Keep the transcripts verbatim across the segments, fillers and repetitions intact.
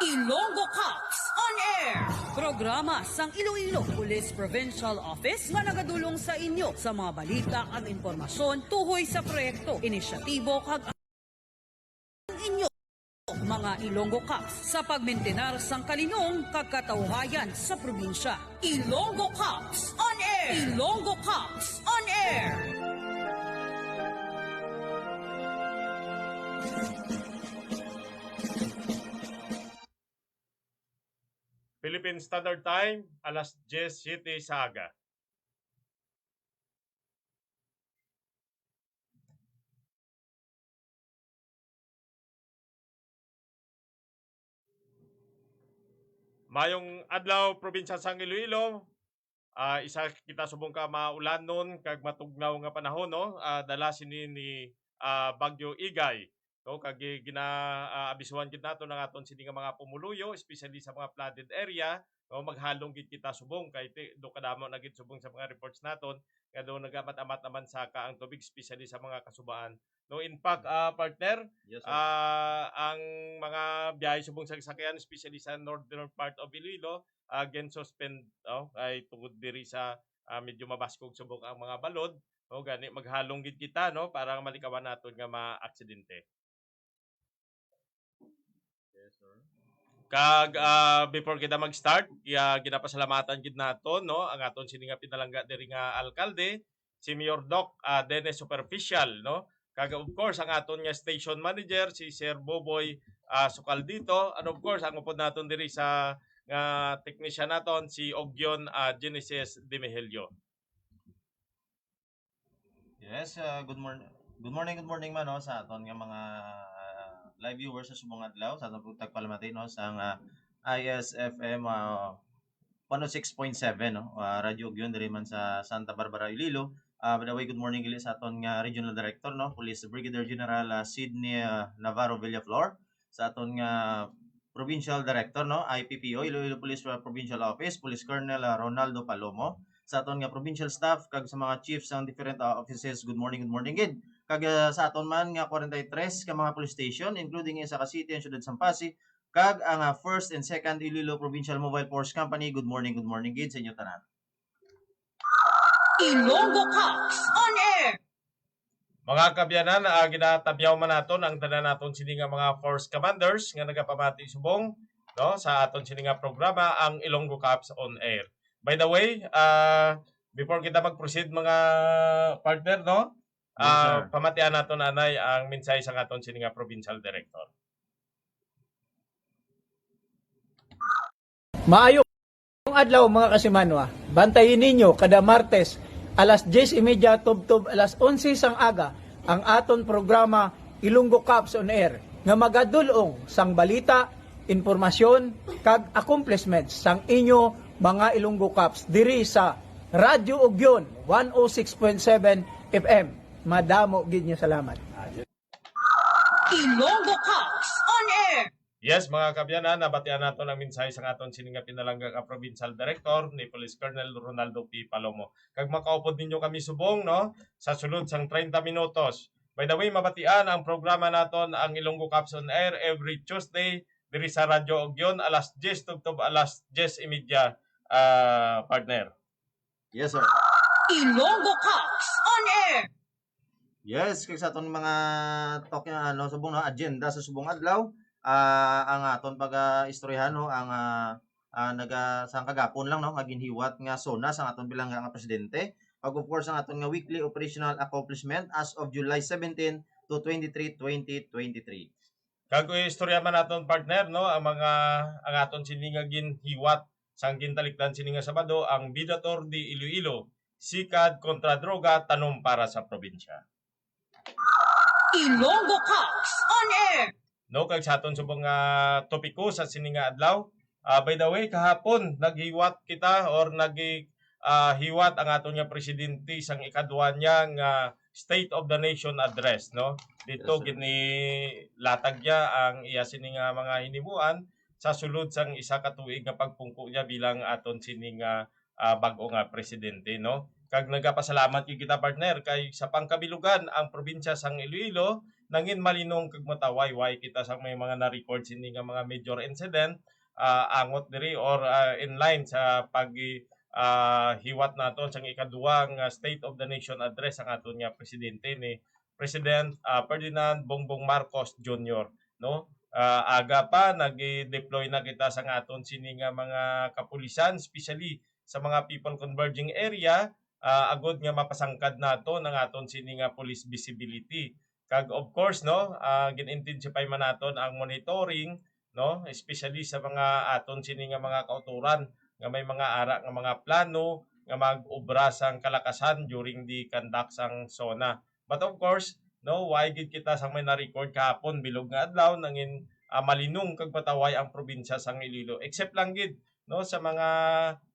Ilonggo Cops on Air. Programa sang Iloilo Police Provincial Office nga nagadulong sa inyo sa mga balita kag impormasyon tuhoy sa proyekto, inisyatibo kag ang inyo mga Ilonggo Cops sa pagmintinar sang kalinong kag katawhayan sa probinsya. Ilonggo Cops on Air. Ilonggo Cops on Air. Philippine Standard Time, alas diyes siyete sa aga. Mayong adlaw, probinsya sang Iloilo. Ah, isa kita subong ka maulanon kag matugnaw nga panahon, no? Ah, dala sini ni, ah, Bagyo Igay, no? Kag gi-, gina-, ah, abisuhan gid naton ang aton sini nga mga pumuluyo, especially sa mga flooded area, no? Maghalong gid kita subong kay ti-, do kadamo na gid subong sa mga reports naton nga do nagamat-amat naman sa ka ang tubig, especially sa mga kasubaan. No, in fact, ah, partner, Yes, sir. ah, ang mga biyahe subong sa sakyan, especially sa northern part of Iloilo, ah, gin-suspend, oh, ay tungod diri sa, ah, medyo mabaskog subong ang mga balod, no, gani maghalong gid kita, no, para malikawan naton nga maaksidente. Yes, sir. Kag, ah, before kita mag-start, ya, ginapasalamatan gid nato, no, ang aton sini nga pinalangga diri nga alkalde, si Mayor Doc, ah, Dennis Superficial, no? Kag of course, ang aton nga station manager, si Sir Boboy, ah, Sukaldito. And of course, ang upod naton diri sa nga technician naton, si Ogyon, ah, Genesis Demehelio. Yes, ah, good morn-, good morning, good morning man, no, sa aton nga mga, ah, live viewers sa subong adlaw, sa aton pagtagpalamati, no, sa nga I S F M, ah, one oh six point seven, no, ah, Radyo Ugyon diri man sa Santa Barbara, Iloilo. Ah, by the way, good morning gali sa aton nga regional director, no, Police Brigadier General, ah, Sydney, ah, Navarro Villaflor, sa aton nga provincial director, no, I P P O, Iloilo Police Provincial Office, Police Colonel, ah, Ronaldo Palomo, sa aton nga provincial staff, kag sa mga chiefs sang different, ah, offices. Good morning, good morning gid. Kag, ah, sa aton man nga forty-three ka mga police station, including isa ka city ang siyudad sang Passi, kag ang, ah, first and second Iloilo Provincial Mobile Force Company. Good morning, good morning gid sa inyo tanan. Ilonggo Cops on Air. Mga kabyanan, ah, ginatamyaw man naton ang tanan naton sini nga mga force commanders nga nagapamati subong, no, sa aton sini nga programa, ang Ilonggo Cops on Air. By the way, ah, before kita mag-proceed, mga partner, no, Yes, ah, sir. pamatian naton anay ang mensahe sa aton sini nga provincial director. Maayong adlaw, mga kasimanwa. Bantayi ninyo kada Martes, alas diyes y media tubtob alas onse sang aga, ang aton programa Ilonggo Cops on Air, nga magadul-ong sang balita, impormasyon, kag accomplishments sang inyo mga Ilonggo Cops diri sa Radyo Ugyon one oh six point seven F M. Madamo gid nga salamat. Ilonggo Cops on Air. Yes, mga kabyanan, nabatian naton ang mensahe sang aton sini nga pinalangga nga provincial director ni Police Colonel Ronaldo P. Palomo. Kag makaupod ninyo kami subong, no, sa sulod sang treinta minutos. By the way, mabatian ang programa naton, ang Ilonggo Cops on Air, every Tuesday diri sa Radyo Ugyon, alas diyes tubtob alas diyes y media, ah, partner. Yes, sir. Ilonggo Cops on Air. Yes, kag sa aton mga talk, ano, subong, no, agenda sa subong adlaw, ah, ang aton pag-istoryahan, no, ang, ah, ah, naga-, sang kagapon lang, no, nga ginhiwat nga SONA sang aton pinalangga nga presidente. Kag of course, ang aton nga weekly operational accomplishment as of July seventeen to twenty-three, twenty twenty-three. Kag istorya man naton, partner, no, ang mga, ang aton sini nga ginhiwat sang gintalikdan sini nga Sabado, ang Bida Tour de Iloilo, Sikad kontra Droga, Tanom para sa Probinsya. Ilonggo Cops on Air. No, kag sa aton subong nga topiko sa sini nga adlaw, ah, by the way, kahapon naghiwat kita or nag-, ah, hiwat ang aton nga presidente sang ikadwa niya nga State of the Nation Address, no? Dito Yes, sir. ginilatag niya ang iya sini nga mga hinimuan sa sulod sang isa ka tuig nga pagpungko niya bilang aton sini nga, ah, bag-o nga presidente, no? Kag nagapasalamat gyud kita, partner, kay sa pangkabilugan ang probinsya sang Iloilo nangin malinong kag mataway, way kita sa may mga na-record sini nga mga major incident, ah, angot diri or, ah, in line sa pag, ah, hiwat naton sang ikaduwa nga State of the Nation Address ang aton nga presidente ni President, ah, Ferdinand Bongbong Marcos Junior, no? Ah, aga pa, nag-deploy na kita sa aton sini nga mga kapulisan, especially sa mga people converging area, ah, agod nga mapasangkad naton ang aton sini nga police visibility. Kag of course, no, ah, gin-intensify man naton ang monitoring, no, especially sa mga aton sini nga mga kautoran nga may mga ara nga mga plano nga mag-obra sang kalakasan during the conduct sang SONA. But of course, no, way gid kita sang may na-record kahapon, bilog nga adlaw, nangin, ah, malinong kag mataway ang probinsya sang Iloilo. Except lang gid, no, sa mga,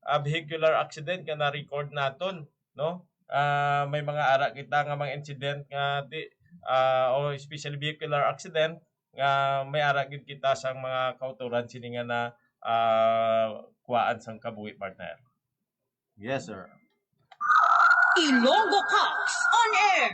ah, vehicular accident nga na-record naton, no? Ah, may mga ara kita nga mga incident nga di, ah, o especially vehicular accident nga may ara gid kita sang mga kautoran sini nga na, ah, kuwaan sang kabuhi, partner. Yes, sir. Ilonggo Talks on Air.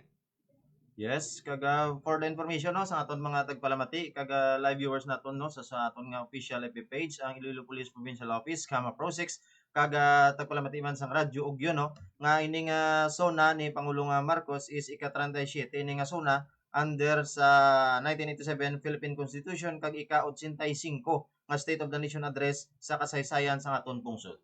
Yes, kag, ah, for the information, no, sa aton mga tagpalamati kag, ah, live viewers naton, no, sa, sa aton nga official F B page, ang Iloilo Police Provincial Office, kama Pro six, kag, ah, tagpalamati man sang Radyo Ugyon, no, nga ini nga SONA ni Pangulong, ah, Marcos is ika-treinta y siete ini nga SONA under sa nineteen eighty-seven Philippine Constitution kag ika-ochenta y singko nga State of the Nation Address sa kasaysayan sang aton pungsod.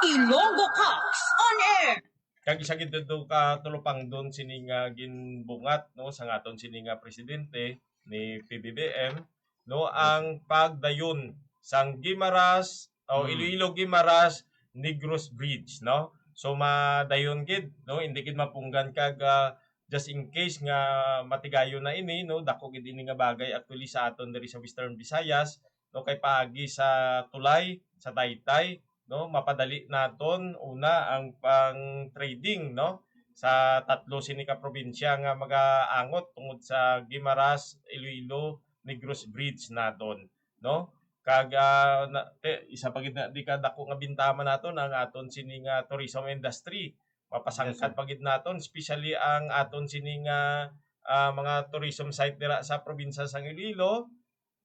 Ilonggo Talks on Air. Kag isa gid dito ka tulupangdon sini nga ginbungat, no, sa aton sini nga presidente ni P B B M, no, Yes, ang pagdayon sang Guimaras o Mm. Iloilo Guimaras Negros Bridge, no? So madayon gid, no, hindi gid mapunggan kag, ah, just in case nga matigayon na ini, no, dako gid ini nga bagay actually sa aton diri sa Western Visayas, no, kay paagi sa tulay, sa Taytay, no, mapadali naton una ang pang-trading, no, sa tatlo sini ka probinsya nga magaangot tungod sa Guimaras, Iloilo, Negros Bridge naton, no? Kag, ah, na, te, isa pa gid na di ka dako nga bintana naton ang aton sini nga tourism industry. Mapasangkad Yes, sir. pa gid naton, especially ang aton sini nga, ah, mga tourism site dira sa probinsya sang Iloilo,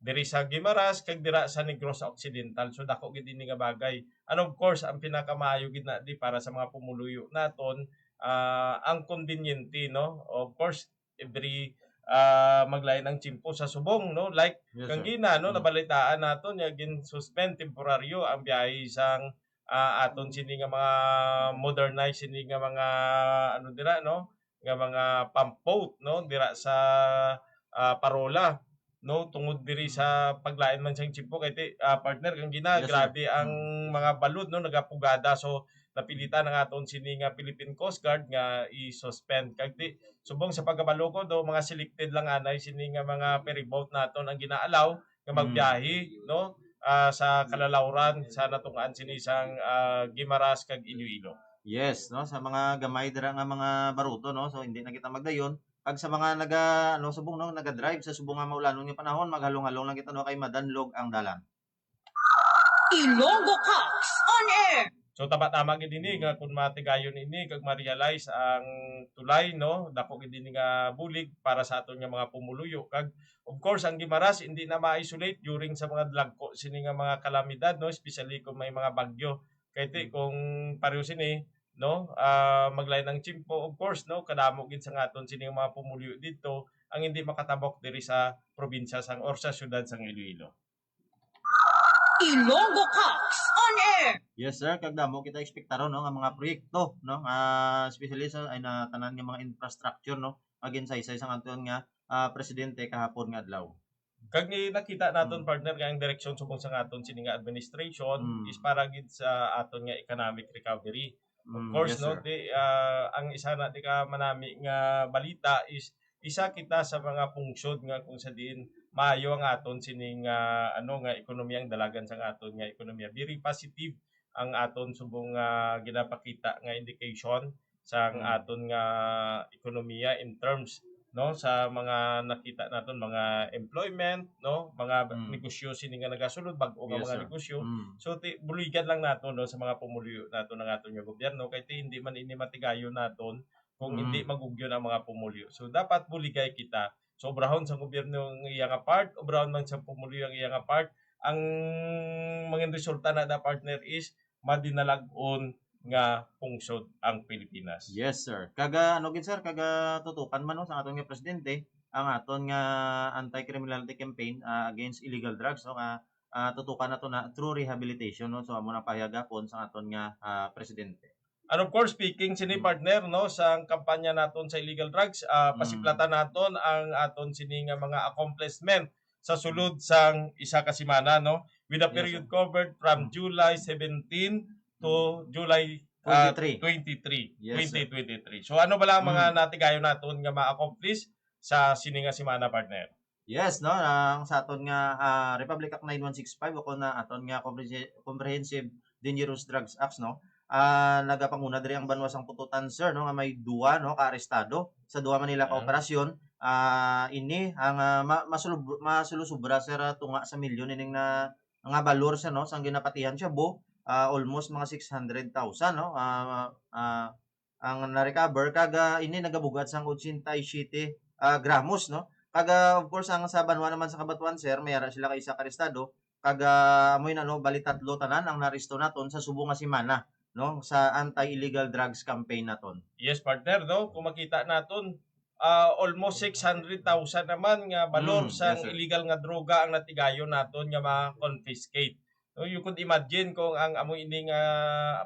diri sa Guimaras, kag dira sa Negros Occidental. So, dako gid ini nga bagay. And of course, ang pinakamaayo gid na di para sa mga pumuluyo naton, ah, ang konbinyente, no? Of course, every, ah, maglain ang tiyempo sa subong, no? Like, Yes, sir. kangina, no, Mm. nabalitaan naton nga gin-suspend temporaryo ang biyahe sang, ah, aton sini nga mga modernized sini nga mga, ano dira, no? Nga mga pump boat, no? Dira sa, ah, Parola, no? Tungod diri Mm. sa paglain man sang tiyempo kay ti-, ah, partner, kangina, Yes, sir. grabe ang Mm. mga balod, no? Nagapugada. So, napilitan ang aton sini nga Philippine Coast Guard nga i-suspend. Kag di, subong sa pagkabalo ko, do, mga selected lang anay sini nga mga ferry boat naton ang ginaalaw nga Mm. magbiyahe, no? Ah, sa kalalawran sa natungaan sini sang, ah, Guimaras kag Iloilo. Yes, no, sa mga gamay dira nga mga baruto, no, so hindi na kita magdayon. Kag sa mga naga, ano, subong, no, naga-drive sa subong nga maulanon nga panahon, maghalong-halong lang kita, no, kay madanlog ang dalan. Ilonggo Talks on Air. So, tama-tama gid ini nga kung matigayon ini kag ma-realize ang tulay, no, dako gid ini nga bulig para sa aton nga mga pumuluyo. Kag, of course, ang Guimaras hindi na ma-isolate during sa mga dalagko sini nga mga kalamidad, no, especially kung may mga bagyo. Kay ti, Mm. kung pareho sini, no, ah, maglain ang tiyempo, of course, no, kadamo gid sa aton sini nga mga pumuluyo didto ang hindi makatabok diri sa probinsya sang or sa siyudad sang Iloilo. Ilonggo Talks on Air. Yes, sir. Kag damo kita ekspektaron, no, nga mga proyekto, no, ah, especially sa, ay, na tanan nga mga infrastructure, no, nga ginsaysay sang aton nga, ah, presidente kahapon nga adlaw. Kag ni nakita naton, Mm. partner, nga ang direksyon subong sang aton sini nga administration Mm. is para gid sa aton nga economic recovery. Of Mm, course, yes, no, sir. Di, ah, ang isa na di ka manami nga balita is isa kita sa mga pungsod nga kung sa diin maayo ang aton sining, ah, ano, nga ekonomiya, ang dalagan sang aton nga ekonomiya. Very positive ang aton subong nga ginapakita nga indication sang Mm. aton nga ekonomiya in terms, no, sa mga nakita naton, mga employment, no, mga Mm. negosyo sini nga nagasulod, bag-o nga Yes, mga sir. negosyo. Mm. So, ti-, buligan lang naton, no, sa mga pumuluyo naton ang aton nga gobyerno, kay ti-, hindi man ini matigayon naton kung Mm. hindi mag-ugyon ang mga pumuluyo. So, dapat buligay kita. So, obrahon sa gobyerno ang iya nga part, obrahon man sa pumuluyo ang iya nga part. Ang mga resulta na na, partner, is madinalag-on nga pungsod ang Pilipinas. Yes, sir. Kaga, ano gid, sir, kaga tutukan man, no, sa aton nga presidente, ang aton nga anti-criminality campaign, ah, against illegal drugs, no, nga, ah, tutukan nato na through rehabilitation, no. So, amo nang pahayag gapon sa aton nga, ah, presidente. And of course, speaking sini, Mm. partner, no, sa kampanya naton sa illegal drugs, ah, Mm. pasiplatan naton ang aton sini nga mga accomplishment sa sulod sang isa ka semana, no, with a Yes, period sir. covered from Mm. July seventeen to Mm. July, ah, Twenty-three. twenty-three, Yes, sir. twenty twenty-three. So, ano bala ang mga Mm. natigayon naton nga ma-accomplish sa sini nga semana, partner? Yes, no, ang sa aton nga, ah, Republic Act nine one six five, o kon na aton nga Comprehensi-, Comprehensive Dangerous Drugs Act, no, ah, nagapanguna diri ang banwa sang Pototan, sir, no, nga may duwa, no, ka arestado sa duha man nila ka Ah. operasyon. Ah, ini ang, ah, ma-, masulub-, masulusubra, sir, ah, tunga sa milyon ining na, nga balor, sir, no, sang ginapatihan shabu, ah, almost mga six hundred thousand, no, ah, ah, ang na-recover, kag, ah, ini nagabug-at sang ochenta y siete, ah, gramos, no? Kag, ah, of course, ang sa banwa naman sa Cabatuan, sir, may ara sila ka isa ka arestado, kag, ah, amo yun, ano, bali tatlo tanan ang naresto naton sa subong nga semana, no, sa anti-illegal drugs campaign naton. Yes, partner, no? Kung makita naton, ah, almost six hundred thousand naman nga balor Mm, sang yes, sir. illegal nga droga ang natigayon naton nga ma-confiscate. No, you could imagine kung ang amo ini nga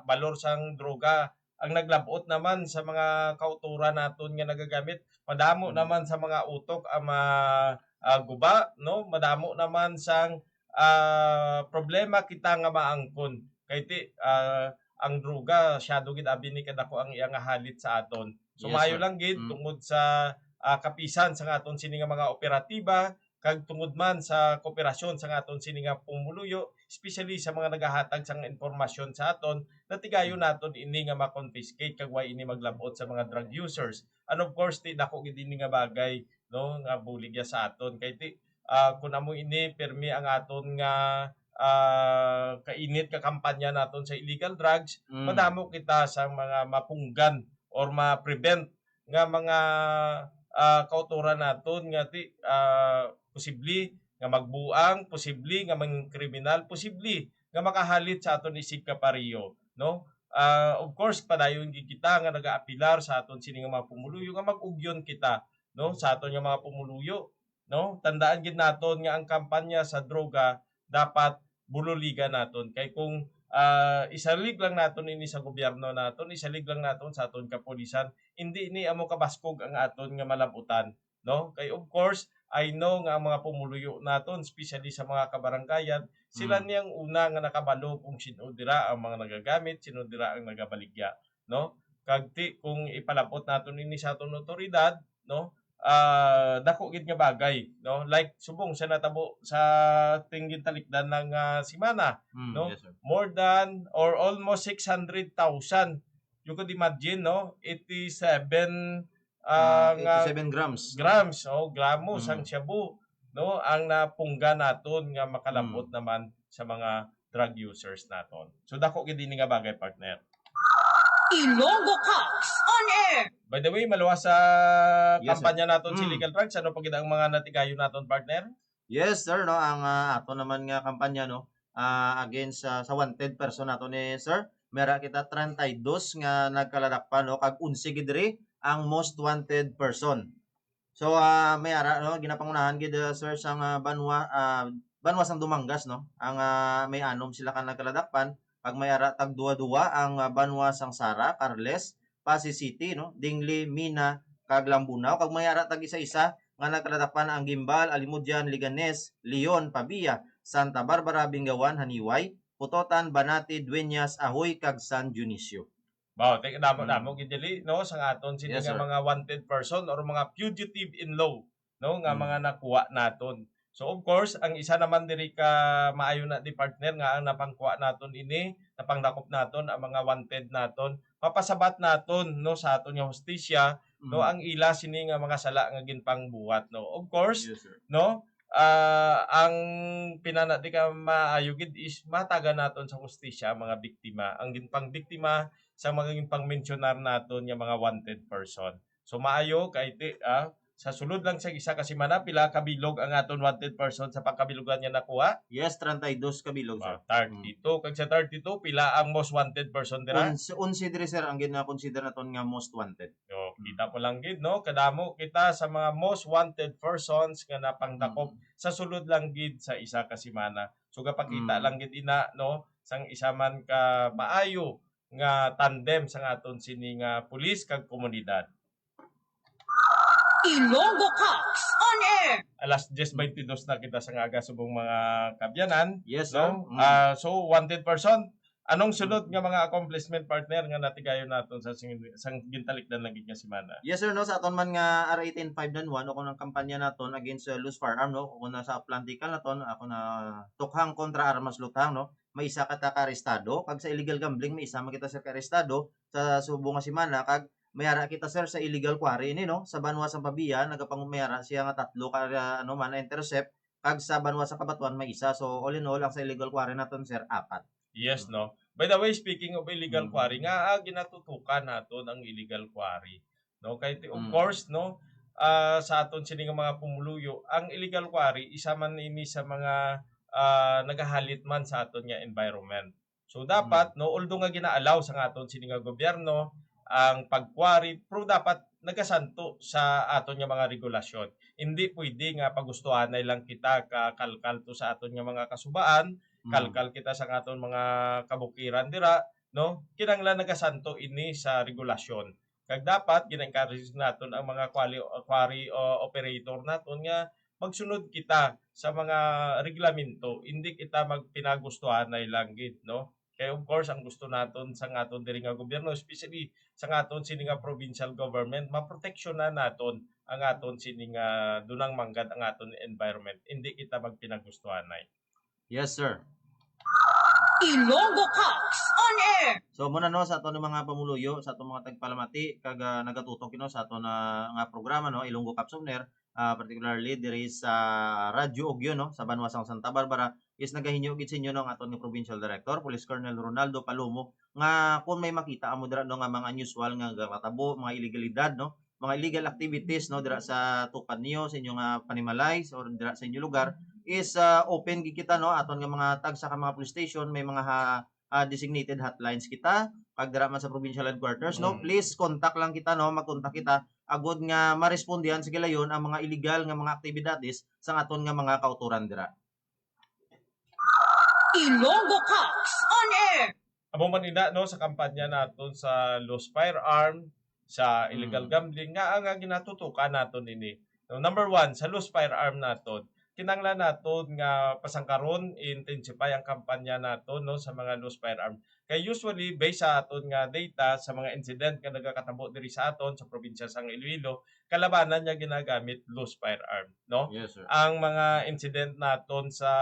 balor sang droga ang naglab-ot naman sa mga kautoran naton nga nagagamit, madamo Mm. naman sa mga utok ang ma-, ah, guba, no? Madamo naman sang, ah, problema kita nga maangkon. Kay ti, ah, ang droga, syado gid abi ni kadako ang iya nga halit sa aton. So, Yes, maayo sir. lang gid Mm. tungod sa, ah, kapisan sa aton sini nga mga operatiba, kag tungod man sa kooperasyon sa aton sini nga pumuluyo, especially sa mga nagahatag sang impormasyon sa aton, natigayon Mm. naton ini nga ma-confiscate kag way ini maglab-ot sa mga drug users. And of course, ti dako gid ini nga bagay, no, nga bulig ya sa aton. Kay ti, ah, kun amo ini, pirmi ang aton nga, ah, kainit ka kampanya naton sa illegal drugs, Mm. madamo kita sa mga mapunggan or ma-prevent nga mga, ah, kautoran naton nga ti, ah, posible nga magbuang, posible nga mangkriminal, posible nga makahalit sa aton isig kapareho, no? Ah, of course, padayon gid kita nga nagaapilar sa aton sini nga mga pumuluyo nga mag-ugyon kita, no, sa aton nga mga pumuluyo, no? Tandaan gid naton nga ang kampanya sa droga dapat bululigan naton. Kay kung, ah, isalig lang naton ini sa gobyerno naton, isalig lang naton sa aton kapulisan, hindi ni amo kabaskog ang aton nga malab-utan, no? Kay of course, I know nga ang mga pumuluyo naton, especially sa mga kabarangayan, sila Mm. niyang una nga nakabalo kung sino dira ang mga nagagamit, sino dira ang nagabaligya, no? Kag ti, kung ipalab-ot naton ini sa aton otoridad, no? Ah, dako gid nga bagay, no? Like, subong sa natabo sa ting gintalikdan lang nga semana, Mm, no? yes, sir. More than or almost six hundred thousand. You could imagine, no? Eighty-seven, ah, Ah, nga eighty-seven grams. grams, oh, gramos Mm. ang shabu, no? Ang napungga naton nga makalab-ot Mm. naman sa mga drug users naton. So, dako gid ini nga bagay, partner. Ilonggo Cops on Air. By the way, maluwas sa Yes, sir. kampanya naton sa Mm. illegal drugs, ano pa gid ang mga natigayon naton, partner? Yes, sir, no, ang, ah, ato naman nga kampanya, no, ah, against sa, sa wanted person nato ni sir, may ara kita treinta y dos nga nagkaladakpan, no, kag onse gid diri ang most wanted person. So, ah, may ara, no, ginapangunahan gid, ah, sir, sang, ah, banwa, ah, banwa sang Dumangas, no, ang, ah, may anom sila ka nagkaladakpan, kag may ara tag duwa-duwa ang, ah, banwa sang Sara, Carles, Passi City, no, Dingli, Mina, kag Lambunao, kag may ara tag isa-isa nga nagkaladakpan ang Guimbal, Alimodian, Leganes, Leon, Pavia, Santa Barbara, Bingawan, Janiuay, Pototan, Banati, Dueñas, Ajuy, kag San Dionisio. Wow, ti kadamo-damo Mm. gid diri, no, sa aton sini Yes, nga sir. mga wanted person or mga fugitive in law, no, nga Mm. mga nakuha naton. So, of course, ang isa naman diri ka maayo na di, partner, nga ang napangkuha naton ini, napangdakop naton ang mga wanted naton, mapasabat naton, no, sa aton nga hustisya, no, Mm. ang ila sini nga mga sala nga ginpangbuhat, no. Of course, Yes, sir. no, ah, ang pinana di ka maayo gid is matagan naton sa hustisya ang mga biktima. Ang ginpangbiktima sa mga pangmensyonar naton nga mga wanted person. So maayo kay ti, ah, sa sulod lang sa isa ka semana, pila ka bilog ang aton wanted person sa pangkabilogan nga nakuha? Yes, treinta y dos ka bilog, sir. Wow, thirty-two. Mm. Kag sa thirty-two, pila ang most wanted person dira? Onse, onse diri, sir, ang gina-consider naton nga most wanted. So, mm, kita mo lang gid, no? Kadamo kita sa mga most wanted persons nga napangdakop, mm, sa sulod lang gid sa isa ka semana. So, gapakita, mm, lang gid ina, no? Sang isa man ka maayo nga tandem sang aton sini nga pulis kag komunidad. Ilonggo Cops on Air. Alas diyes baynte dos na kita sa nga aga, subong mga kabyanan. Yes, no, sir. Mm. Ah, so, wanted person, anong sunod nga mga accomplishment, partner, nga natigayon naton sa sing-, sang gintalikdan lang gid nga semana? Yes, sir, no, sa aton man nga R eighteen five nine one, o kung ang kampanya naton against, uh, loose firearm, no, o kung nasa Atlantical naton, ako na tukhang kontra armas luthang, no, may isa ka ta ka arestado, kag sa illegal gambling may isa man kita, sir, ka arestado sa subong nga semana, kag may ara kita, sir, sa illegal quarry ini, no? Sa banwa sang Pavia, nagapang-, may ara siya nga tatlo ka, ah, ano man, na-intercept, kag sa banwa sa Cabatuan may isa. So, all in all, ang sa illegal quarry naton, sir, apat. Yes, mm, no? By the way, speaking of illegal, mm, quarry, nga, ah, ginatutukan naton ang illegal quarry, no? Kay ti-, of, mm, course, no, ah, sa aton sini nga mga pumuluyo, ang illegal quarry, isa man ini sa mga, ah, nagahalit man sa aton nga environment. So, dapat, mm, no, although nga gina-allow sa aton sini nga gobyerno ang pag-quarry, pero dapat nagasanto sa aton nga mga regulasyon. Hindi pwede nga pagustuhanay lang kita ka kalkal to sa aton nga mga kasubaan, mm, kalkal kita sa aton mga kabukiran dira, no? Kinahanglan nagasanto ini sa regulasyon. Kag dapat gina-encourage naton ang mga quali-, quarry, uh, operator naton nga magsunod kita sa mga reglamento, hindi kita magpinagustuhanay lang gid, no? Kay of course, ang gusto naton sa aton diri nga gobyerno, especially sa aton sini nga provincial government, maproteksyonan naton ang aton sini nga dunang manggad ang aton environment, hindi kita magpinagustuhanay. Yes, sir. Ilonggo Cops on Air. So, muna, no, sa aton mga pumuluyo, sa aton mga tagpalamati, kag, ah, nagatutok, you know, sa aton, ah, nga programa, no, Ilonggo Cops on Air, ah, particularly diri sa Radyo Ugyon, no, sa banwa sang Santa Barbara, is nagahinyo gid sa inyo, no, ang aton nga Provincial Director, Police Colonel Ronaldo Palomo, nga kung may makita amo dira, no, nga mga unusual nga gatabo, mga ilegalidad, no, mga illegal activities, no, dira sa tupad niyo, sa inyo nga panimalay, or dira sa inyo lugar, is, ah, open gid kita, no, aton nga mga tagsa ka mga police station, may mga ha-, ah, designated hotlines kita, kag dira man sa provincial headquarters, no, mm, please contact lang kita, no, mag-contact kita, agod nga marespondihan sa gilayon ang mga illegal nga mga aktibidades sang aton nga mga kautoran dira. Ilonggo Cops on Air. Amo man ina, no, sa kampanya naton sa loose firearm, sa illegal, mm, gambling, nga ang, nga ginatutukan naton ini. No, number one, sa loose firearm naton, kinahanglan naton nga pasangkaron, i-intensify ang kampanya naton, no, sa mga loose firearm. Kay usually, based sa aton nga data, sa mga incident nga nagakatabo diri sa aton, sa probinsya sang Iloilo, kalabanan nga ginagamit loose firearm, no? Yes, sir. Ang mga incident naton sa,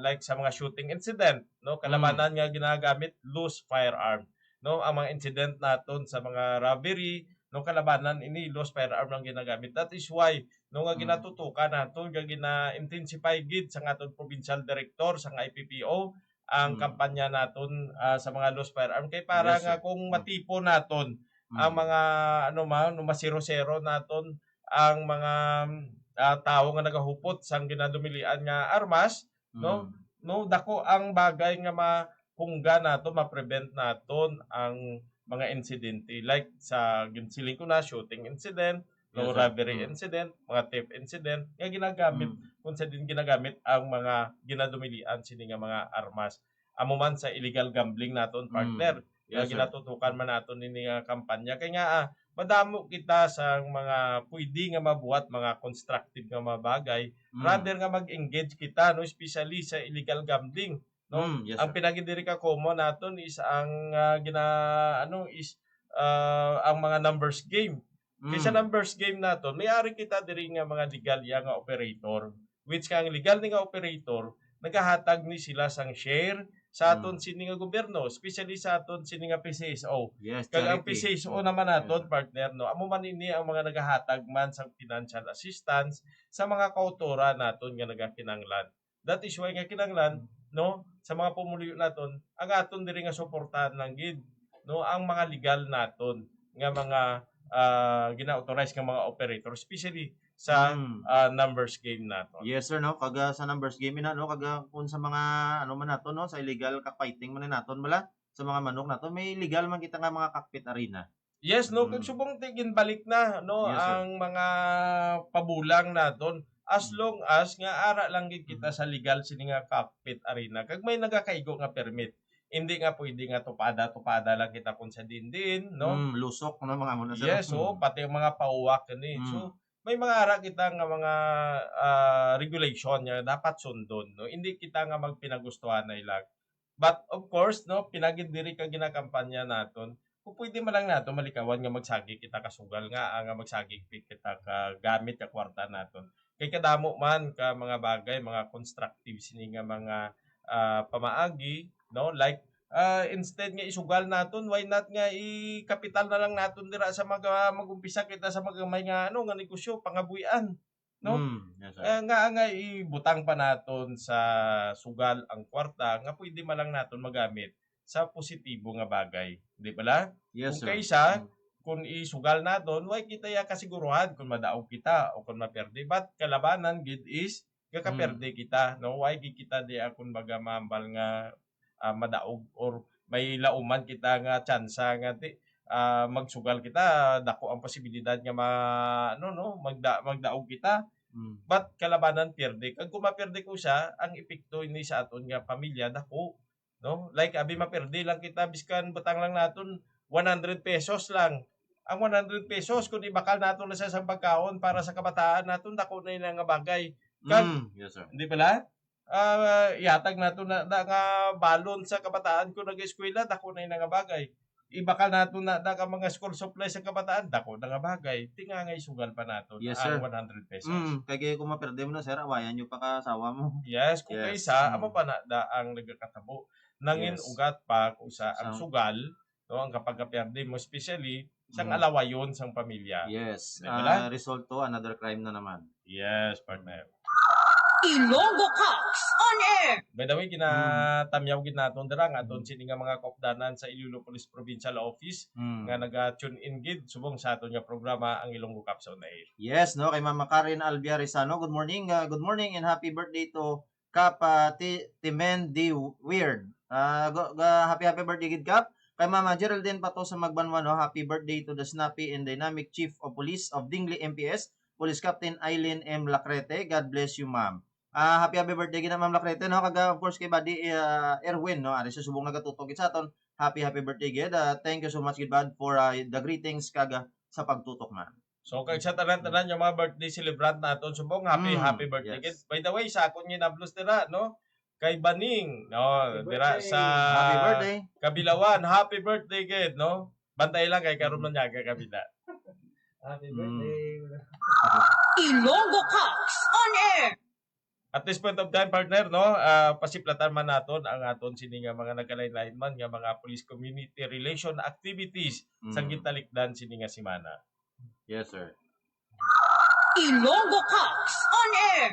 like, sa mga shooting incident, no? Mm. Kalabanan nga ginagamit loose firearm, no? Ang mga incident naton sa mga robbery, no? Kalabanan ini, loose firearm ang ginagamit. That is why, no, nga, mm, ginatutukan naton, nga gina-intensify gid sa aton provincial director, sa I P P O, ang, mm, kampanya naton, ah, sa mga loose firearm. Kay para, yes, sir, nga kung, mm, matipon naton ang, mm, mga, ano man, no, masiro-siro naton ang mga, ah, tawo nga nagahupot sang ginadumilian nga armas, no? Mm. No, dako ang bagay nga mapungga naton, ma-prevent naton ang mga insidente. Like sa ginsiling ko na, shooting incident, no, yes, sir, robbery, mm, incident, mga theft incident, nga ginagamit, mm, kung sa din ginagamit ang mga ginadumilian sini nga mga armas. Amo man sa illegal gambling naton, mm, partner, nga, yes, sir, ginatutukan man naton nini nga kampanya. Kay nga, ah, madamo kita sa mga pwede nga mabuhat, mga constructive nga mga bagay, mm, rather nga mag-engage kita, no, especially sa illegal gambling, no? Mm, yes, sir. Ang pinagidiri ka common naton is ang, ah, gina-, ano, is, ah, ang mga numbers game. Kay sa, mm, numbers game naton, may ari kita diri nga mga legal ya nga operator, which nga ang legal ni nga operator, nagahatag ni sila sang share sa aton, mm, sini nga gobyerno, especially sa aton sini nga P C S O. Yes, kag ang charity. P C S O naman naton, yes, sir, partner, no, amo man ini ang mga nagahatag man sang financial assistance sa mga kautoran naton nga nagakinahanglan. That is why nga kinahanglan, no, sa mga pumuluyo naton, ang aton diri nga suportahan lang gid no, ang mga legal naton nga mga, ah, gina-authorize nga mga operator, especially sa, Mm. ah, numbers game naton. Yes, sir, no? Kag, ah, sa numbers game, ina, no? Kag, ah, kung sa mga, ano man naton, no? Sa illegal cockfighting man naton, bala, sa mga manok naton, may legal man kita nga mga cockpit arena. Yes, no? Kag Mm. subong ti ginbalik na, no, Yes, sir. ang mga pabulang naton, as Mm. long as nga ara lang gid kita Mm. sa legal sini nga cockpit arena. Kag may nagakaigo nga permit. Hindi nga pwede nga tupada-tupada lang kita kung sa diin-diin, no? Mm, lusok na mga amo na, sir. Yes, so, Mm. pati ang mga pauwak ni. Mm. So, may mga ara kita nga mga, ah, regulation nga dapat sundon, no? Hindi kita nga magpinagustuhanay lang. But of course, no, pinagid diri ka ginakampanya naton. Kung pwede man lang nato malikawan nga magsagi kita ka sugal nga, ah, nga magsagi kita ka gamit ka kwarta naton. Kay kadamo man ka mga bagay, mga constructive sini nga mga, ah, pamaagi, no? Like, ah, instead nga isugal naton, why not nga ikapital na lang naton dira sa mga mag-umpisa kita sa magamay nga, ano, nga negosyo, pangabuhian, no? Mm, yes, sir. Eh, nga, nga ibutang pa naton sa sugal ang kwarta nga pwede man lang naton magamit sa positibo nga bagay, di bala? Yes, Kung sir. kaysa, Mm. kung isugal naton, way kita ya kasiguruhan kung madaog kita o kung maperde. But kalabanan gid is gakaperde Mm. kita, no? Way gid kita di akon baga mahambal nga, ah, madaog or may lauman kita nga tsansa nga di, ah, magsugal kita, dako ang posibilidad nga ma-, ano, no, magda-, magdaog kita. Mm. But kalabanan pierde. Kag kung mapierde ko siya, ang epekto ini sa aton nga pamilya dako, no? Like, abi, mapierde lang kita, biskan butang lang naton one hundred pesos lang. Ang one hundred pesos, kung ibakal naton na sa isang pagkaon para sa kabataan naton, dako na yun nga bagay. Kag, Mm, yes, sir. Di bala? Ah, ihatag nato na, na nga balon sa kabataan ko nag-eskwela, dako na yun nga bagay. Ibakal nato na, na ka mga school supplies sa kabataan, dako na nga bagay. Ti nga nga isugal pa nato Yes, ang sir. one hundred pesos. Mm, kay kung maperde mo na, sir, awayan nyo pa ka asawa mo. Yes, kung Yes. kaysa, Mm. amo pa na da ang nagakatabo. Nangin Yes. ugat pa kung sa ang Sa sugal, no, ang kapagkaperde mo, especially sang Mm. alawayon sang pamilya. Yes. Di ba Ah, lang? Result to another crime na naman. Yes, partner. Ilonggo Cops on air. By the way, Mm. ginatamyaw gid naton dira nga aton Mm. sini nga mga kaupdanan sa Iloilo Police Provincial Office Mm. nga naga-tune in gid subong sa aton nga programa, ang Ilonggo Cops on Air. Yes, no, kay Mama Karen Albia Rizano. Good morning, ah, good morning and happy birthday to Kap, ah, Ti-, Timen D. Weird. Ah, go, ga-, happy, happy birthday gid, Kap. Kay Mama Geraldine Pato sa Magbanwa, no? Happy birthday to the snappy and dynamic Chief of Police of Dingli M P S, Police Captain Eileen M. Lacrete. God bless you, ma'am. Ah, happy, happy birthday gid na, Ma'am Lacrete, no? Kag, ah, of course, kay Buddy, ah, Erwin, no? Ari sa subong nagatutok gid sa aton. Happy, happy birthday gid. Ah, thank you so much gid, Bud, for, ah, the greetings kag, ah, sa pagtutok, ma'am. So, kag sa tanan-tanan yung mga birthday celebrant naton subong, happy, Mm, happy birthday yes. gid. By the way, sa akon ginablos dira, no? Kay Baning, no? Happy Dira birthday. sa Happy birthday. Kabilawan, happy birthday gid, no? Bantay lang kay karon Mm. man niya kay kabila. Happy Mm. birthday. Ilonggo Cops on air. At this point of time, partner, no, ah, pasiplatan man naton ang aton sini nga mga nagkalain-lain man nga mga police community relation activities sa Mm. gintalikdan sini nga semana. Yes, sir. Ilonggo Cops on air.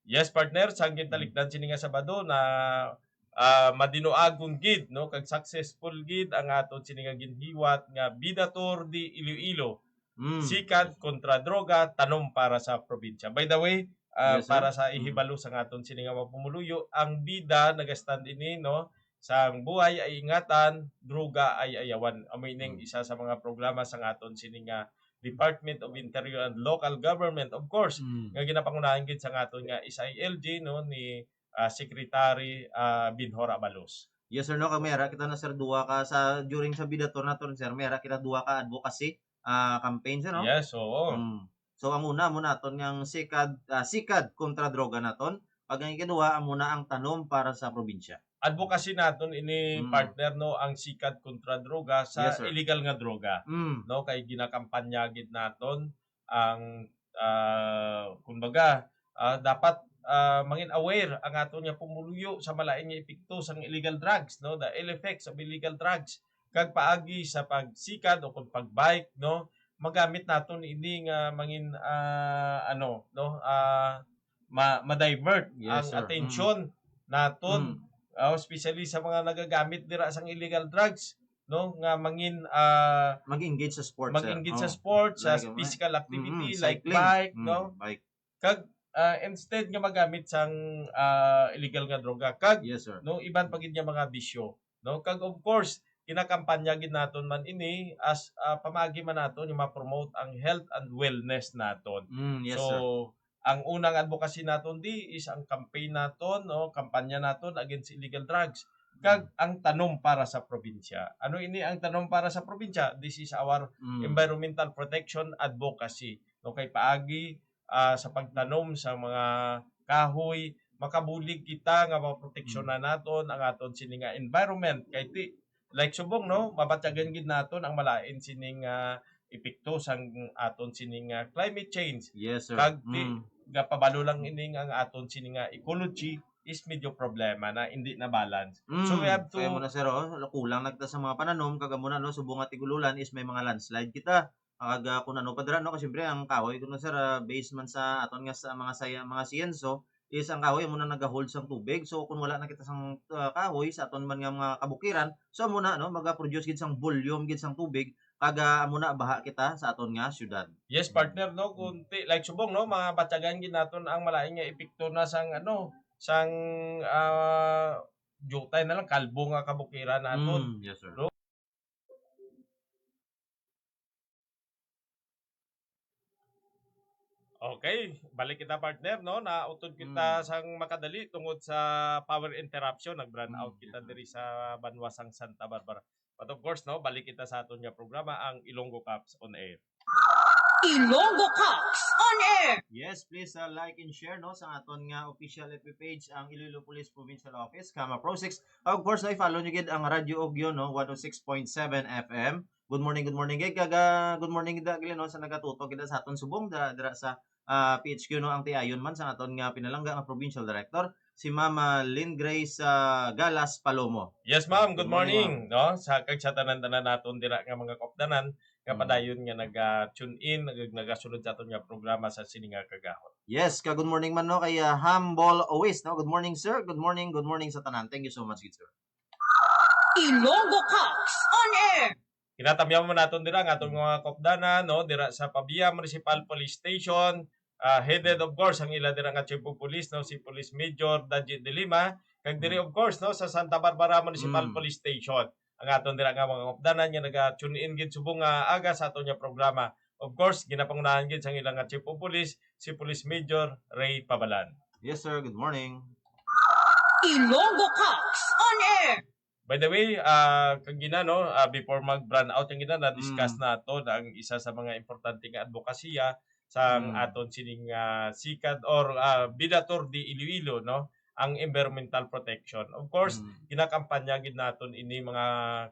Yes, partner, sa gintalikdan sini nga Sabado na, ah, madinuagon gid, no, kag successful gid ang aton sini nga ginhiwat nga Bida Tour de Iloilo. Mm. Sikad kontra droga, tanom para sa probinsya. By the way, ah, Yes, sir. para sa Mm. ihibalo sa aton sini nga mga pumuluyo, ang bida nagastand ini, no, sa ang buhay ay ingatan, droga ay ayawan. Amo ining Mm. isa sa mga programa sa aton sini nga Department of Interior and Local Government, of course, Mm. nga ginapangunahan gid sa aton nga S I L G, no, ni, ah, Secretary, ah, Binhor Abalos. Yes, sir, no, kag may ara kita na, sir, duha ka sa, during sa bida tour naton, sir, may ara kita duha ka advocacy ah, campaign, sir, no? Yes, oo. Mm. So, ang una, amo naton nga ang sikad, ah, sikad kontra droga naton. Pag ang ikaduha, amo na ang tanom para sa probinsya. Advocacy naton ini, Mm. partner, no, ang sikad kontra droga sa Yes, sir. illegal nga droga. Mm. No, kay ginakampanya gid naton ang, ah, kumbaga, ah, dapat, ah, mangin aware ang aton nga pumuluyo sa malain nga epekto sang illegal drugs, no, the ill effects of illegal drugs. Kag paagi sa pagsikad o kung pag-bike, no, magamit naton ini nga mangin, ah, ano, no, ah, ma-, ma-divert Yes, ang sir. atensyon Mm. naton, Mm. ah, especially sa mga nagagamit dira sang illegal drugs. no, nga mangin, ah, Mag-engage sa sports, sir. Mag-engage sa Oh. sports, sa Like, um, physical activity, mm, like cycling. bike, Mm, no? bike. Kag, ah, instead nga magamit sang, ah, illegal nga droga, kag, Yes, sir. no, iban pa gid nga mga bisyo, no? Kag, of course, kinakampanya gid naton man ini as, ah, pamaagi man naton nga ma-promote ang health and wellness naton. Mm, yes, So, sir. ang unang advocacy naton di is ang campaign naton, no, kampanya naton against illegal drugs, kag Mm. ang tanom para sa probinsya. Ano ini ang tanom para sa probinsya? This is our Mm. environmental protection advocacy. No, kay paagi, ah, sa pagtanom sa mga kahoy, makabulig kita nga maproteksyonan Mm. naton ang aton sini nga environment. Kay ti-, like subong, no, mabatyagan gid naton ang malain sining, ah, epekto sang aton sining, ah, climate change. Yes, sir. Kag ti-, Mm. gapabalo lang ining ang aton sini nga ecology is medyo problema na, hindi na balance. So, we Mm. have to Kaya mo na, sir, oh, kulang na kita sa mga pananom, kag amo na, no, subong nga tig-ululan is may mga landslide kita. Kag, ah, kung ano pa dira, no, kasi siyempre ang kahoy, kuno, sir, ah, based man sa aton nga sa mga saya-, mga siyenso, is ang kahoy amo na nagahold sang tubig. So, kung wala na kita sang, ah, kahoy sa aton man nga mga kabukiran, so amo na, no, maga-produce gid sang volume gid sang tubig, kag, ah, amo na baha kita sa aton nga syudad. Yes, partner, no, kung ti-, like subong, no, mabatyagan gid naton ang malain nga epekto na sang, ano, sang, ah, diutay na lang, kalbo nga kabukiran naton. Mm, yes, sir. No? Okay, balik kita, partner, no? Nautod kita Mm. sang makadali tungod sa power interruption. Nag-brownout Mm, kita yes, sir. diri sa banwa sang Santa Barbara. But of course, no, balik kita sa aton nga programa, ang Ilonggo Caps on Air. Ilonggo Caps on Air. Yes, please, uh, like and share, no, sa aton nga official F B page, ang Iloilo Police Provincial Office, Kama Pro six. Of course, no, i-follow nyo gid ang Radyo Ogyo, no, one oh six point seven F M. Good morning, good morning, gid. Kag, ah, good morning, gid, gid, no, sa nagatutok gid sa aton subong, da-, dira sa, ah, P H Q, no, ang tiayon man sa aton nga pinalangga nga provincial director, si Ma'am, ah, Lynn Grace, ah, Galas Palomo. Yes, ma'am. Good Good morning, morning, ma'am. no? Sa, kag sa tanan-tanan naton dira nga mga kaupdanan, nga Mm. padayon nga naga-tune in, nag-, nagasunod sa aton nga programa sa sini nga kagahon. Yes, ka good morning man, no, kay, ah, Humble Owis, no? Good morning, sir. Good morning, good morning sa tanan. Thank you so much, good sir. Ilonggo Cops on Air. Kinatamyaw mo naton dira ang aton Mm. mga kaupdanan, no, dira sa Pavia Municipal Police Station, ah, headed, of course, ang ila dira nga Chief of Police, no, si Police Major Daji de Lima, kag diri, Mm. of course, no, sa Santa Barbara Municipal Mm. Police Station, ang aton dira nga mga kaupdanan nga naga-tune in gid subong nga aga sa aton nga programa. Of course, ginapangunahan gid sang ila nga Chief of Police, si Police Major Ray Pabalan. Yes, sir. Good morning. Ilonggo Cops on Air. By the way, ah, kagina, no, ah, before mag-brownout ang ina, na-discuss Mm. nato na ang isa sa mga importante nga advokasya sa Mm. aton sining, ah, SICAD or, ah, Bida Tour de Iloilo, no, ang environmental protection. Of course, Mm. ginakampanya gid naton ini, mga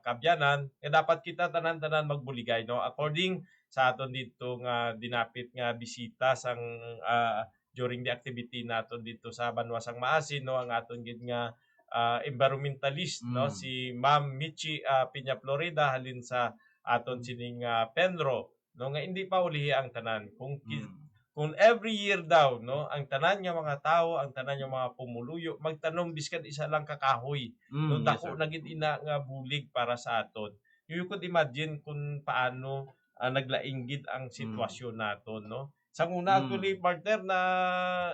kaabyanan, nga dapat kita tanan-tanan magbuligay, no, according sa aton dito nga dinapit nga bisita sang, ah, during the activity naton dito sa banwa sang Maasin, no, ang aton gid nga, ah, environmentalist, no, Mm. si Ma'am Michi, ah, Peña Florida halin sa aton Mm. sining, ah, PENRO, no, nga hindi pa ulihi ang tanan. Kung ki-, Mm. kung every year daw, no, ang tanan nga mga tawo, ang tanan nga mga pumuluyo, magtanom bisan isa lang ka kahoy, Mm, no, yes, dako sir. na gid ina nga bulig para sa aton. You could imagine kung paano, ah, naglaing gid ang Mm. sitwasyon naton, no? Sang una, Mm. actually, partner, na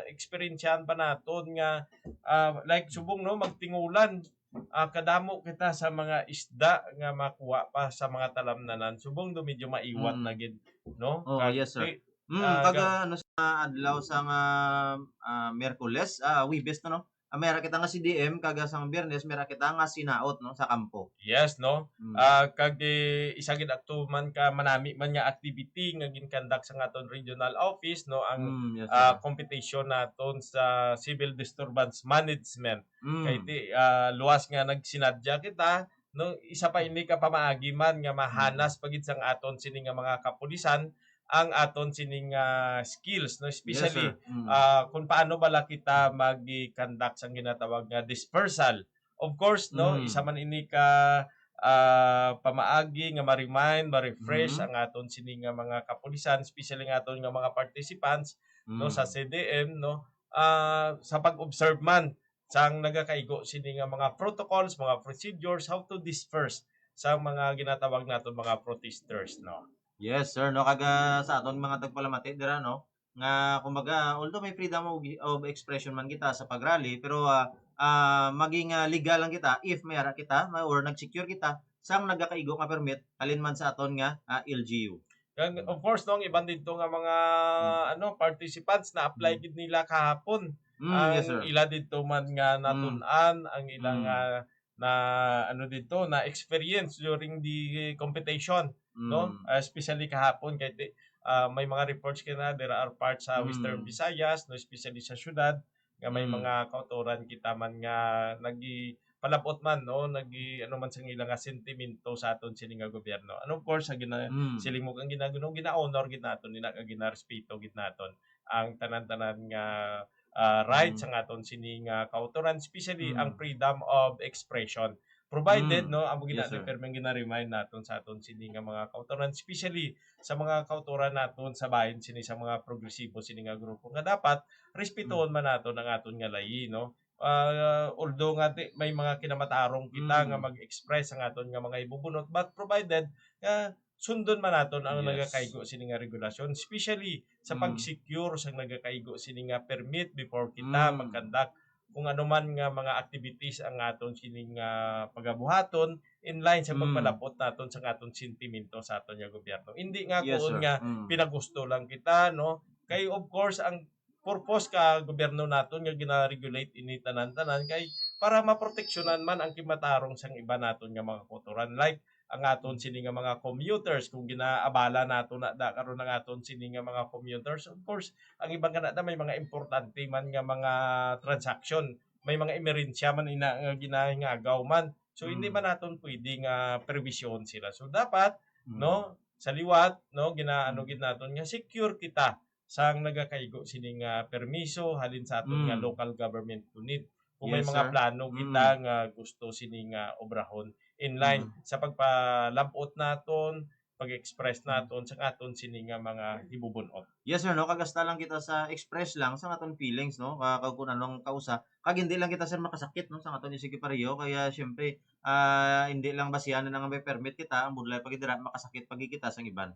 eksperyensyahan pa naton nga, ah, like, subong, no, magtingulan, ah, kadamo kita sa mga isda nga makuha pa sa mga talamnanan. Subong do medyo maiwat Mm. na gid, no? Oo, Kag yes, sir. ti-, Mm, ah, pag, ga- ah, ano, sa adlaw sa nga, ah, Miyerkules, ah, Huwebes na, no? Ah, mera kita nga C D M, kag, ah, sang Biyernes, mera kita nga sinaot, no, sa kampo. Yes, no? Mm. Ah, kag, eh, isa gid ato man ka manami man nga activity nga gin-conduct sa aton regional office, no, ang, Mm, yes, ah, sir. competition naton sa civil disturbance management. Mm. Kay ti-, ah, luwas nga nagsinadya kita, no, isa pa ini ka pamaagi man nga mahanas Mm. pa gid sang aton sini nga mga kapulisan ang aton sining, ah, skills, no? Yes, Especially, sir. Mm. ah, kung paano bala kita mag-conduct sang ginatawag nga dispersal. Of course, no, Mm. isa man ini ka, ah, pamaagi nga ma-remind, ma-refresh Mm. ang aton sini nga mga kapulisan, especially nga aton nga mga participants, no, sa Mm. C D M, no, ah, sa pag-observe man sang nagakaigo sini nga mga protocols, mga procedures, how to disperse sa mga ginatawag naton mga protesters, no? Yes, sir, no? Kag, ah, sa aton mga tagpalamati dira, no? Nga, kumbaga, although may freedom of, of expression man kita sa pag-rally, pero, ah, ah, maging, ah, legal lang kita if may ara kita ma-, or nag-secure kita sang nagakaigo nga permit halin man sa aton nga, ah, L G U. Kag, of course, no, ang iban dito nga mga, Mm. ano, participants na-apply Mm. gid nila kahapon. Mm, yes, Ang sir. ila dito man nga Mm. natun-an, ang ila Mm. nga na, ano dito, na experience during the competition, no? Mm. Ah, especially kahapon kay di-, ah, may mga reports kay na there are parts sa Mm. Western Visayas, no, especially sa syudad nga may Mm. mga kautoran kita man nga nagipalabot man, no, nagi ano man sa ila nga sentimento sa aton sini nga gobyerno. And of course, sa gina-, Mm. siling mo kang gina-, no, gina-honor gid naton nila, kag ginarespeto gid naton ang tanan-tanan nga ah, right Mm. sa aton sini nga kautoran, especially ang Mm. freedom of expression. Provided, Mm. no, amo Yes, gina-, sir. permi ang gina-remind naton sa aton sini nga mga kautoran, especially sa mga kautoran naton sa bahin sini sa mga progresibo sini nga grupo nga dapat respetuhon Mm. man naton ang aton nga layi, no? Ah, although nga di, may mga kinamatarong kita nga Mm. mag-express ang aton nga mga ibubunot, but provided nga sundon man naton ang Yes. nagakaigo sini nga regulasyon, especially sa Mm. pag-secure sa nagakaigo sini nga permit before kita Mm. mag-conduct kung ano man nga mga activities ang aton sini nga pagabuhaton in line sa Mm. pagpalabot naton sa aton sentimento sa aton nga gobyerno. Hindi nga Yes, kuon sir. nga Mm. pinagusto lang kita, no? Kay of course ang purpose ka gobyerno naton nga gina-regulate ini tanan-tanan kay para maproteksyonan man ang kimatarong sang iba naton nga mga kautoran, like ang aton sini nga mga commuters, kung ginaabala naton na da karon ang aton sini nga mga commuters. Of course, ang iban kana da may mga importante man nga mga transaction, may mga emerhensya man ina nga ginahingagaw man. So, hindi Mm. man naton pwede nga perwisyon sila. So, dapat, Mm. no, sa liwat, no, ginaano Mm. gid naton nga secure kita sang nagakaigo sini nga permiso halin sa aton nga Mm. local government unit. Kung may Yes, mga sir. plano Mm. kita nga gusto sini nga obrahon in line Mm. sa pagpalabot naton, pag-express Mm. naton sa aton sini nga mga hibubun-ot. Yes, sir, no? Kag hasta lang kita sa express lang sa aton feelings, no? Ka-, kag kung anong kausa. Kag hindi lang kita, sir, makasakit, no, sa aton isig pareho. Kaya, syempre, ah, hindi lang basihan na nga may permit kita, ang budlay pa gid dira, makasakit pa gid kita sa iban.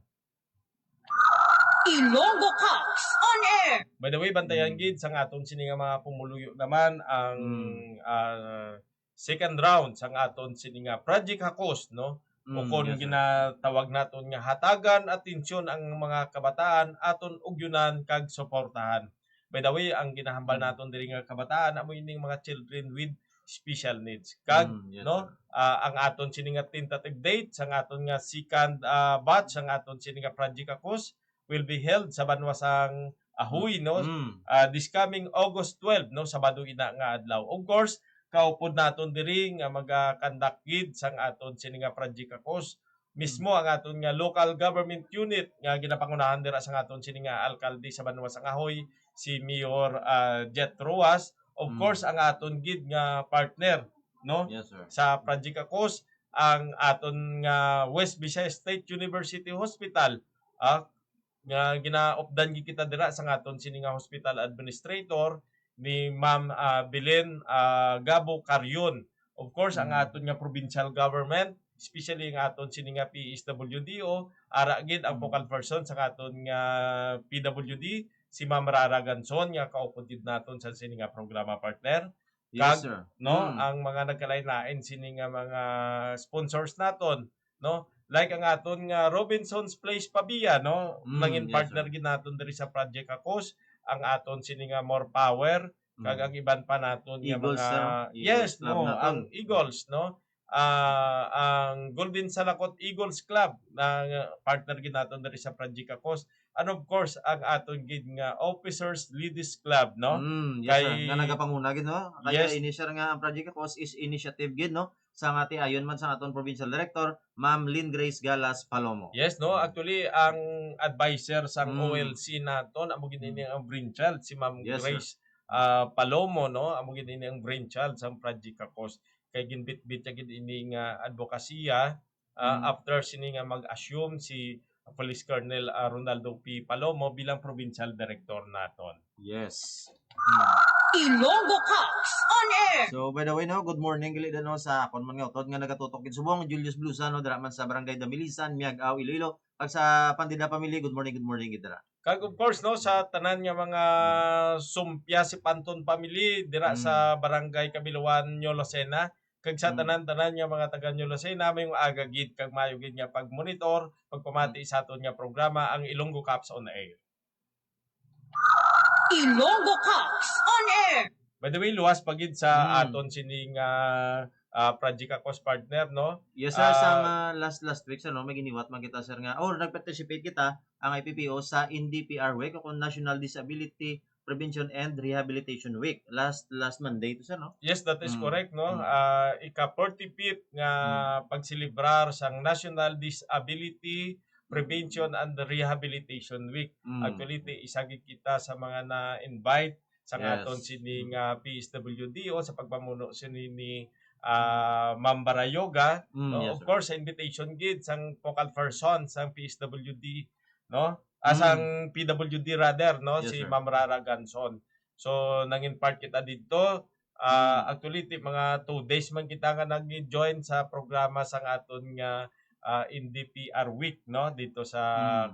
Ilonggo Cops on air. By the way, bantayan Mm. gid sang aton sini nga mga pumuluyo naman ang, Mm. ah, second round sang aton sini nga Project Hakos, no? Mm, Ukon yes, sir. ginatawag naton nga hatagan atensyon ang mga kabataan, aton ugyonan kag suportahan. By the way, ang ginahambal Mm. naton diri nga kabataan amo ining mga children with special needs. Kag, Mm, yes, no, sir. ah, ang aton sini nga tentative date sang aton nga second, ah, batch sang aton sini nga Project Hakos will be held sa banwa sang Ahoy, no? Mm. Ah, this coming August twelve, no, Sabado ina nga adlaw. Of course, kaupod naton diri nga maga-conduct gid sang aton sini nga Project Hakos mismo ang aton nga local government unit nga ginapangunahan dira sang aton sini nga alkalde sa banwa sang Ahoy, si Mayor, ah, Jet Roas. Of Mm. course, ang aton gid nga partner, no? Yes, sir. Sa Project Hakos, ang aton nga West Visayas State University Hospital, ah, nga ginaupdan gid kita dira sang aton sini nga hospital administrator ni Ma'am, ah, Belen, ah, Gabo Carion. Of course, ang Mm. aton nga provincial government, especially ang aton sini nga P S W D O, ara gid ang Mm. focal person sa aton nga P W D, si Ma'am Rara Ganson, nga kaupod gid naton sa sini nga programa, partner. Yes, Kag, sir. no, Mm. ang mga nagkalain-lain sini nga mga sponsors naton, no? Like ang aton nga Robinson's Place Pavia, no? Mm, Nangin yes, partner sir. gid naton diri sa Project Hakos, ang aton sini nga More Power, kag Mm. ang iban pa naton nga Eagles, mga, sir. Eagles yes, Club no, naton. ang Eagles, no? Ah, ang Golden Salakot Eagles Club na nga partner gid naton diri sa Project Hakos. And of course, ang aton gid nga Officers Ladies Club, no? Mm, yes, sir. Kay Nga nagapanguna gid, no? Kaya Yes. ini, sir, nga ang Project Hakos is initiative gid, no? Sa nga tiayon man sa aton provincial director, Ma'am Lynn Grace Galas Palomo. Yes, no? Mm. Actually, ang adviser sang Mm. O L C naton, amo gid ini Mm. ang brainchild, si Ma'am Yes, sir. Grace, ah, Palomo, no? Amo gid ini ang brainchild sang Project Hakos. Kay ginbitbit niya gid ini nga advokasya, ah, Mm. after sini nga mag-assume si Police Colonel, ah, Ronaldo P. Palomo bilang provincial director naton. Yes. Mm. Ilonggo Cops on air. So, by the way, no, good morning gali, no, sa akon man nga utod nga nagatutok gid subong, Julius Blusa, no, dira man sa Barangay Damilisan, Miag-ao, Iloilo, kag sa Pandida family, good morning, good morning gid dira. Kag of course, no, sa tanan nga mga sumpya si Panton family dira Mm. sa Barangay Kabiluan, New Lucena, kag sa Mm. tanan-tanan nga mga taga New Lucena, may aga gid kag maayo gid nga pagmonitor, pagpamati sa aton nga programa, ang Ilonggo Cops on Air. Ilonggo Cops on air. By the way, luwas pa gid sa Mm. aton sini nga ah, project ako sa partner, no? Yes, sir. Ah, Sa mga last last week, sir, no, may giniwat man kita, sir, nga, or nag-participate kita, ang I P P O, sa N D P R Week, o kung National Disability Prevention and Rehabilitation Week. Last last Monday to, sir, no? Yes, that is Mm. correct, no? Mm. Ah, ika forty-fifth nga Mm. pagselebrar sang National Disability Prevention and Rehabilitation Week. Mm. Actually, ti isa gid kita sa mga na-invite sa Yes. aton sini nga P S W D o sa pagpamuno sini ni ah, Ma'am Barayoga, Mm, no? yes, Of sir. course, sa invitation gid sang focal person sang P S W D, no? Ah, Mm. sang P W D rather, no? Yes, Si sir. Ma'am Rara Ganson. So, nangin part kita didto. Ah, Mm. actually, ti mga two days man kita nga nag-join sa programa sang aton nga ah, N D P R Week, no? Dito sa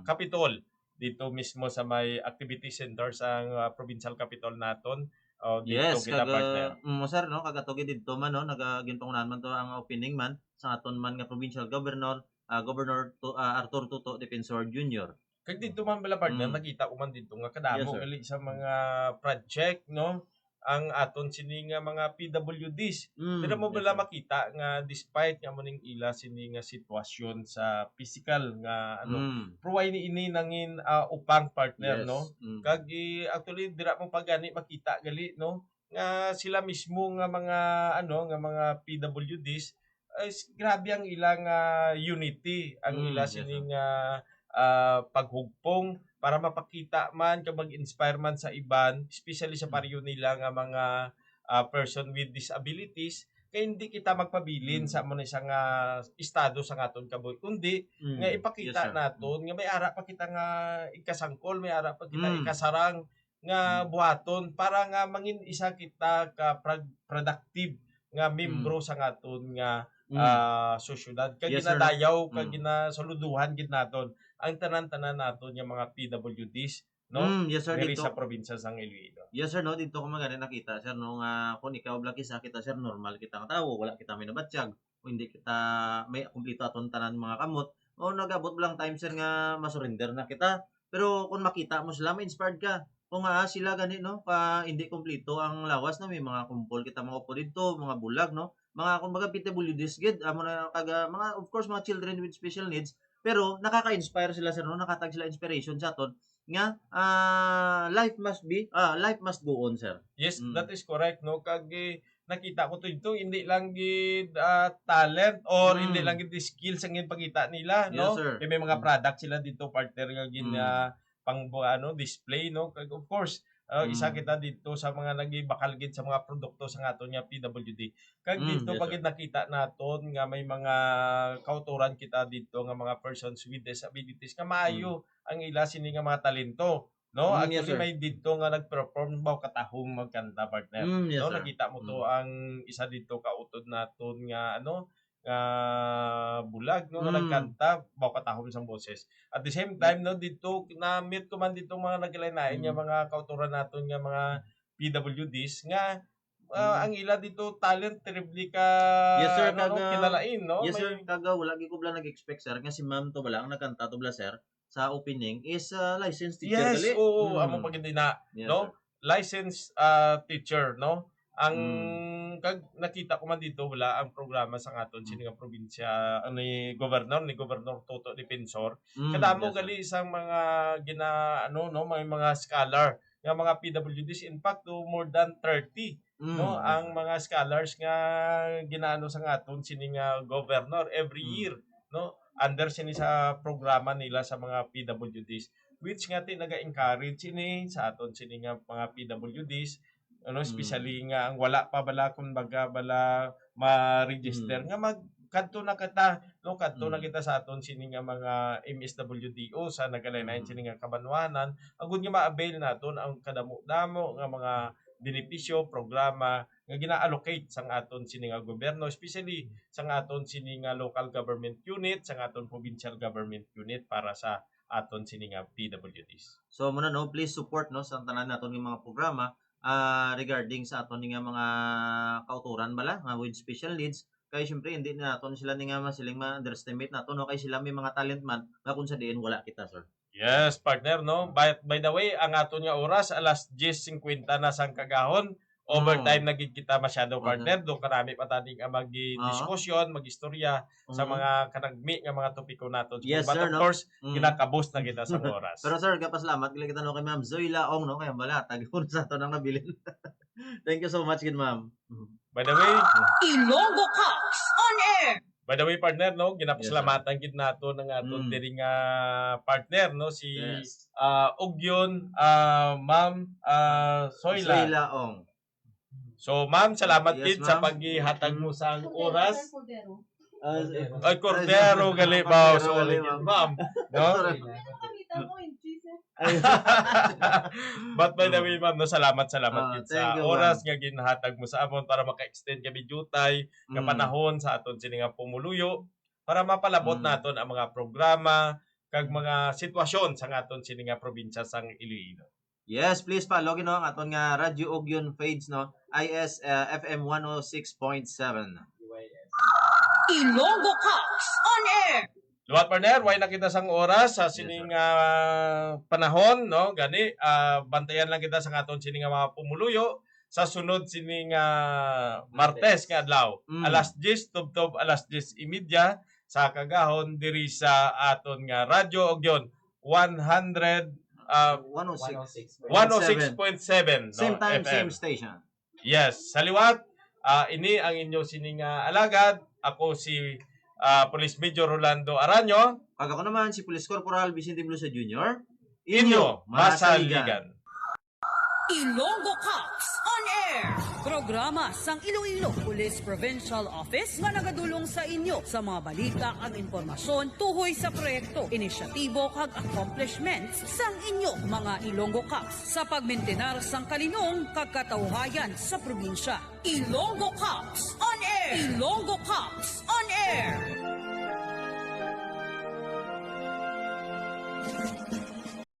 Mm. Capitol, dito mismo sa may activity center sang ah, provincial capitol naton. O, dito Yes, kita, kag partner. ah, mm, sir, no, kag ato gid didto man, no, naga ginpangunahan man to ang opening man sa aton man nga provincial governor, ah, Governor Tu- ah, Arthur Tuto Defensor Junior. Kag dito man bala, partner, Mm. nakita ko man dito nga kadamo Yes, sir. gali sa mga project, no, ang aton sini nga mga P W Ds. Mm, Dira mo yes, bala sir. makita nga despite nga mo ning ila sini nga sitwasyon sa physical nga ano, Mm. pero wala ni ini nangin ah, upang, partner, Yes. no? Mm. Kag i- actually dira mo pa gani makita gali, no, nga sila mismo nga mga ano, nga mga P W Ds, is grabe ang ilang ah, unity, ang Mm, ila yes, sini sir. nga ah, paghugpong para mapakita man kag mag-inspire man sa iban, especially sa Mm. pariyo nila nga mga ah, person with disabilities, kay hindi kita magpabilin Mm. sa amo na siya nga estado sa aton kabuhi, kundi Mm. nga Yes, ipakita sir. naton nga may ara pa kita nga ikasangkol, may ara pa kita Mm. ikasarang nga Mm. buhaton para nga mangin isa kita ka prag- productive nga membro Mm. sa aton nga Mm. ah, sosyedad. Kag Yes, sir. ginadayaw, kag Mm. ginasaluduhan gid naton ang tanan-tanan naton nga mga P W Ds, no? Mm, yes, sir, Diri dito. sa probinsya sang Iloilo. Yes, sir, no? Dito ko man gani nakita, sir, no, nga kung ikaw bala kisa kita, sir, normal kita nga tawo, wala kita may nabatyag, o hindi kita may kumpleto aton tanan mga kamot, o nag-abot lang time, sir, nga masurrender na kita. Pero kung makita mo sila, ma-inspired ka. Kung nga sila gani, no, pa hindi kumpleto ang lawas, no, may mga kumpol kita, mga upo dito, mga bulag, no, mga, kumbaga, P W Ds gid, amo na, kag ah, mga, of course, mga children with special needs, pero nakaka-inspire sila, sir, no, nakatag sila inspiration sa aton nga ah, life must be ah, life must go on, sir. Yes, Mm. that is correct, no? Kag eh, nakita ko to dito, hindi lang gid ah, talent or hindi Mm. lang gid skills ang ginpakita nila, Yes, no? sir. Kay may mga Mm. product sila dito, partner, nga gin Mm. ah, pang bu- ano, display, no? Kag of course, ah, isa Mm. kita dito sa mga nagibakal gid sa mga produkto sa aton nga P W D. Kag Mm, dito yes, pa sir. gid nakita naton nga may mga kautoran kita dito nga mga persons with disabilities nga maayo Mm. ang ila sini nga mga talento, no? Mm, yes, Actually, sir. may dito nga nag-perform ba katahong magkanta, partner. Mm, yes, No, sir. nakita mo to Mm. ang isa dito ka utod naton nga ano, nga bulag, no, nga Mm. nagkanta ba katahom sang boses. At the same time, no, dito na-meet ko man dito mga naglain-lain nga Mm. mga kautoran naton nga mga P W Ds nga ah, Mm. ang ila dito talent terribly ka Yes, sir, ano, no, kaga- kinalain, no? Yes, sir, May kaga wala gid ko bala nag-expect, sir, nga si ma'am to bala ang nagkanta to bala, sir, sa opening is ah, licensed teacher Yes, gali. oo, Mm. amo pa gid na, Yes, no? sir. Licensed ah, teacher, no? Ang Mm. kag nakita ko man dito wala ang programa sa aton Mm. sini nga probinsya, ah, ni governor, ni Governor Toto Defensor. Mm, Kadamo yes, sir. gali sang mga gina ano, no, may mga scholar nga mga P W Ds. In fact, to more than thirty, Mm, no, yes, ang sir. mga scholars nga ginaano sa aton sini nga governor every Mm. year, no, under sini sa programa nila sa mga P W Ds, which nga ti naga-encourage ini sa aton sini nga mga P W Ds, ano, Mm. especially nga ang wala pa bala, kumbaga, bala ma-register Mm. nga mag kadto na kita, no, kadto na Mm. kita sa aton sini nga mga M S W D O sa nagalain-lain Mm. sini nga kabanwanan, agud nga ma-avail naton ang kadamo-damo nga mga benepisyo, programa nga gina-allocate sang aton sini nga gobyerno, especially sang aton sini nga local government unit, sang aton provincial government unit para sa aton sini nga P W Ds. So, muna, no, please support, no, sa tanan naton nga mga programa, ah, regarding sa aton nga mga kauturan bala nga with special needs. Kay siyempre, hindi na naton sila ni nga masiling ma-underestimate nato, no, kay sila may mga talent man nga kung sa diin wala kita, sir. Yes, partner, no? By, by the way, ang aton nga oras, alas diyes singkwenta na sang kagahon. Overtime Mm. na gid kita masyado, Okay. partner. Doon karami pa tani nga magdiskusyon, mag-istorya sa Mm. mga kanagmi nga mga topiko naton. Yes, But sir, of no? course, Mm. kinakabos na kita sa oras. Pero, sir, kapasalamat gila kita, no, kay Ma'am Zoila Ong, no? Kaya wala, tag-, sa ato nang nabilin. Thank you so much, good ma'am. Mm. By the way, Ilonggo Cops on Air. By the way, partner, no, ginapasalamatan gid nato ng aton Mm. diri nga partner, no, si, Yes. ah, Ugyon, ah, Ma'am, ah, Soila. Soila Ong. So, ma'am, salamat Yes, gid sa ma'am. paghihatag mo sa Cordero, oras. Cordero. Ah, Ay, Cordero, gali ba? Cordero, Sorry, gali, ma'am. ma'am. No? Sorry. Ano nakita mo, Jesus? Ay. But by the way, ma'am, no, salamat, salamat Ah, gid thank sa you, oras ma'am. nga ginhatag mo sa amon para maka-extend kami jutay nga Mm. panahon sa aton sini nga pumuluyo para mapalabot Mm. naton ang mga programa kag mga sitwasyon sa aton sini nga probinsya sang Iloilo. Yes, please follow gid, no, ang aton nga Radyo Ugyon page, no, I S, uh, F M one oh six point seven. Ilonggo Cops on Air. Luwat, partner, way na kita sang oras sa Yes, sining, sir. ah, panahon, no? Gani, ah, bantayan lang kita sa aton sining nga mga pumuluyo sa sunod sining, ah, Martes Martes. nga adlaw. Mm. Alas diyes tubtob alas diyes y media sa kagahon diri sa aton nga Radyo Ugyon one hundred, ah, One oh six. one oh six point seven, no, Same time, F M. same station. Yes, sa liwat, ah, ini ang inyo sining, ah, alagad. Ako si, ah, Police Major Rolando Aranyo. Kag ako naman si Police Corporal Vicente Veloso Junior. Inyo, Inyo, masaligan. masaligan. Ilonggo Cops on Air. Programa sang Iloilo Police Provincial Office nga nagadulong sa inyo sa mga balita kag impormasyon tuhoy sa proyekto, inisyatibo kag accomplishments sang inyo mga Ilonggo Cops sa pagmintinar sang kalinong kag katawhayan sa probinsya. Ilonggo Cops on Air. Ilonggo Cops